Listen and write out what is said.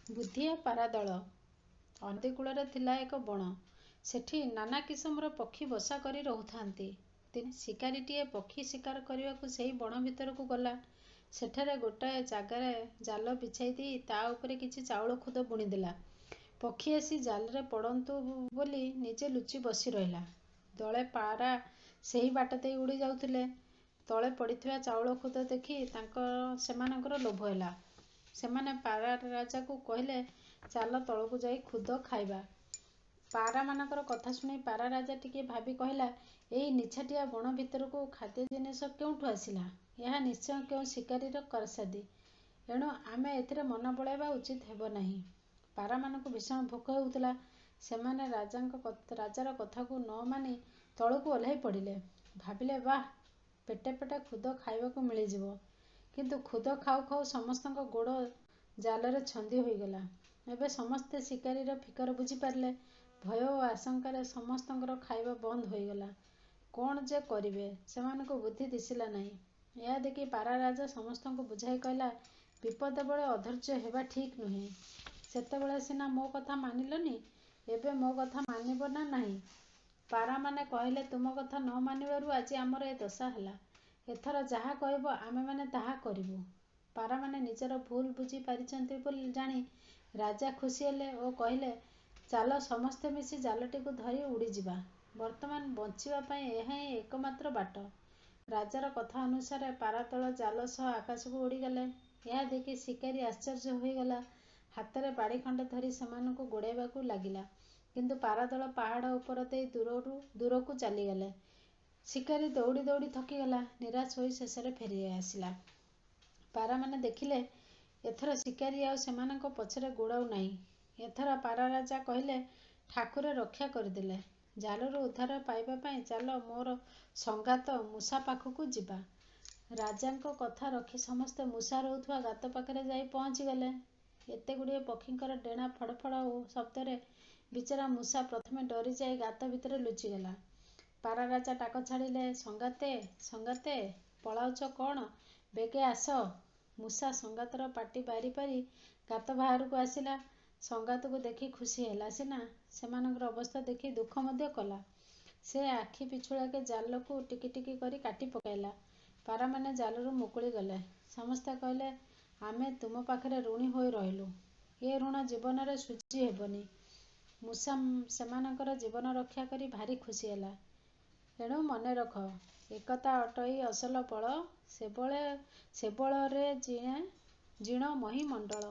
ବୁଦ୍ଧିଆ ପାରାଦଳ। ନଦୀକୂଳରେ ଥିଲା ଏକ ବଣ। ସେଠି ନାନା କିସମର ପକ୍ଷୀ ବସା କରି ରହୁଥାନ୍ତି। ଦିନେ ଶିକାରୀଟିଏ ପକ୍ଷୀ ଶିକାର କରିବାକୁ ସେହି ବଣ ଭିତରକୁ ଗଲା। ସେଠାରେ ଗୋଟାଏ ଜାଗାରେ ଜାଲ ବିଛାଇ ଦେଇ ତା' ଉପରେ କିଛି ଚାଉଳ ଖୁଦ ବୁଣିଦେଲା। ପକ୍ଷୀ ଆସି ଜାଲରେ ପଡ଼ନ୍ତୁ ବୋଲି ନିଜେ ଲୁଚି ବସି ରହିଲା। ଦଳେ ପାରା ସେହି ବାଟ ଦେଇ ଉଡ଼ି ଯାଉଥିଲେ। ତଳେ ପଡ଼ିଥିବା ଚାଉଳ ଖୁଦ ଦେଖି ସେମାନଙ୍କର ଲୋଭ ହେଲା। ସେମାନେ ପାରାରାଜାକୁ କହିଲେ, "ଚାଲ ତଳକୁ ଯାଇ ଖୁଦ ଖାଇବା। " ପାରାମାନଙ୍କର କଥା ଶୁଣି ପାରାରାଜା ଟିକିଏ ଭାବି କହିଲା, "ଏହି ନିଛାଟିଆ ବଣ ଭିତରକୁ ଖାଦ୍ୟ ଜିନିଷ କେଉଁଠୁ ଆସିଲା? ଏହା ନିଶ୍ଚୟ କେଉଁ ଶିକାରୀର କାରସାଦି। ଏଣୁ ଆମେ ଏଥିରେ ମନ ବଳାଇବା ଉଚିତ ହେବ ନାହିଁ। " ପାରାମାନଙ୍କୁ ଭୀଷଣ ଭୋକ ହେଉଥିଲା। ସେମାନେ ରାଜାର କଥାକୁ ନ ମାନି ତଳକୁ ଓହ୍ଲାଇ ପଡ଼ିଲେ। ଭାବିଲେ, ବାଃ, ପେଟେ ପେଟେ ଖୁଦ ଖାଇବାକୁ ମିଳିଯିବ। କିନ୍ତୁ ଖୁଦ ଖାଉ ଖାଉ ସମସ୍ତଙ୍କ ଗୋଡ଼ ଜାଲରେ ଛନ୍ଦି ହୋଇଗଲା। ଏବେ ସମସ୍ତେ ଶିକାରୀର ଫିକର ବୁଝିପାରିଲେ। ଭୟ ଓ ଆଶଙ୍କାରେ ସମସ୍ତଙ୍କର ଖାଇବା ବନ୍ଦ ହୋଇଗଲା। କ'ଣ ଯେ କରିବେ, ସେମାନଙ୍କୁ ବୁଦ୍ଧି ଦିଶିଲା ନାହିଁ। ଏହା ଦେଖି ପାରାରାଜା ସମସ୍ତଙ୍କୁ ବୁଝାଇ କହିଲା, "ବିପଦ ବେଳେ ଅଧୈର୍ଯ୍ୟ ହେବା ଠିକ୍ ନୁହେଁ। ସେତେବେଳେ ସିନା ମୋ କଥା ମାନିଲନି, ଏବେ ମୋ କଥା ମାନିବ ନା ନାହିଁ? " ପାରାମାନେ କହିଲେ, "ତୁମ କଥା ନ ମାନିବାରୁ ଆଜି ଆମର ଏ ଦଶା ହେଲା। ଏଥର ଯାହା କହିବ, ଆମେମାନେ ତାହା କରିବୁଁ। " ପାରାମାନେ ନିଜର ଭୁଲ ବୁଝି ପାରିଛନ୍ତି ଜାଣି ରାଜା ଖୁସି ହେଲେ ଓ କହିଲେ, "ଚାଲ ସମସ୍ତେ ମିଶି ଜାଲଟିକୁ ଧରି ଉଡ଼ିଯିବା। ବର୍ତ୍ତମାନ ବଞ୍ଚିବା ପାଇଁ ଏହାହିଁ ଏକମାତ୍ର ବାଟ। " ରାଜାର କଥା ଅନୁସାରେ ପାରାଦଳ ଜାଲ ସହ ଆକାଶକୁ ଉଡ଼ିଗଲେ। ଏହା ଦେଖି ଶିକାରୀ ଆଶ୍ଚର୍ଯ୍ୟ ହୋଇଗଲା। ହାତରେ ବାଡ଼ି ଖଣ୍ଡେ ଧରି ସେମାନଙ୍କୁ ଗୋଡ଼ାଇବାକୁ ଲାଗିଲା। କିନ୍ତୁ ପାରାଦଳ ପାହାଡ଼ ଉପର ଦେଇ ଦୂରକୁ ଚାଲିଗଲେ। ଶିକାରୀ ଦଉଡ଼ି ଦଉଡ଼ି ଥକିଗଲା। ନିରାଶ ହୋଇ ଶେଷରେ ଫେରିଆସିଲା। ପାରାମାନେ ଦେଖିଲେ, ଏଥର ଶିକାରୀ ଆଉ ସେମାନଙ୍କ ପଛରେ ଗୋଡ଼ାଉ ନାହିଁ। ଏଥର ପାରାରାଜା କହିଲେ, "ଠାକୁରେ ରକ୍ଷା କରିଦେଲେ। ଜାଲରୁ ଉଦ୍ଧାର ପାଇବା ପାଇଁ ଚାଲ ମୋର ସଙ୍ଗାତ ମୂଷା ପାଖକୁ ଯିବା। " ରାଜାଙ୍କ କଥା ରଖି ସମସ୍ତେ ମୂଷା ରହୁଥିବା ଗାତ ପାଖରେ ଯାଇ ପହଞ୍ଚିଗଲେ। ଏତେଗୁଡ଼ିଏ ପକ୍ଷୀଙ୍କର ଡେଣା ଫଡ଼ଫଡ଼ ଶବ୍ଦରେ ବିଚରା ମୂଷା ପ୍ରଥମେ ଡରିଯାଇ ଗାତ ଭିତରେ ଲୁଚିଗଲା। ପାରାରାଜା ଡାକ ଛାଡ଼ିଲେ, "ସଙ୍ଗାତେ, ସଙ୍ଗାତେ, ପଳାଉଛ କ'ଣ? ବେଗେ ଆସ। " ମୂଷା ସଙ୍ଗାତର ପାଟି ବାରି ପାରି ଗାତ ବାହାରକୁ ଆସିଲା। ସଙ୍ଗାତକୁ ଦେଖି ଖୁସି ହେଲା ସିନା, ସେମାନଙ୍କର ଅବସ୍ଥା ଦେଖି ଦୁଃଖ ମଧ୍ୟ କଲା। ସେ ଆଖି ପିଛୁଳାକେ ଜାଲକୁ ଟିକି ଟିକି କରି କାଟି ପକାଇଲା। ପାରାମାନେ ଜାଲରୁ ମୁକୁଳିଗଲେ। ସମସ୍ତେ କହିଲେ, "ଆମେ ତୁମ ପାଖରେ ଋଣୀ ହୋଇ ରହିଲୁଁ। ଏ ଋଣ ଜୀବନରେ ଶୁଝି ହେବନି। " ମୂଷା ସେମାନଙ୍କର ଜୀବନ ରକ୍ଷା କରି ଭାରି ଖୁସି ହେଲା। ଏଣୁ ମନେରଖ, ଏକତା ଅଟଇ ଅସଲ ବଳ, ସେ ବଳରେ ଜିଣ ମହୀମଣ୍ଡଳ।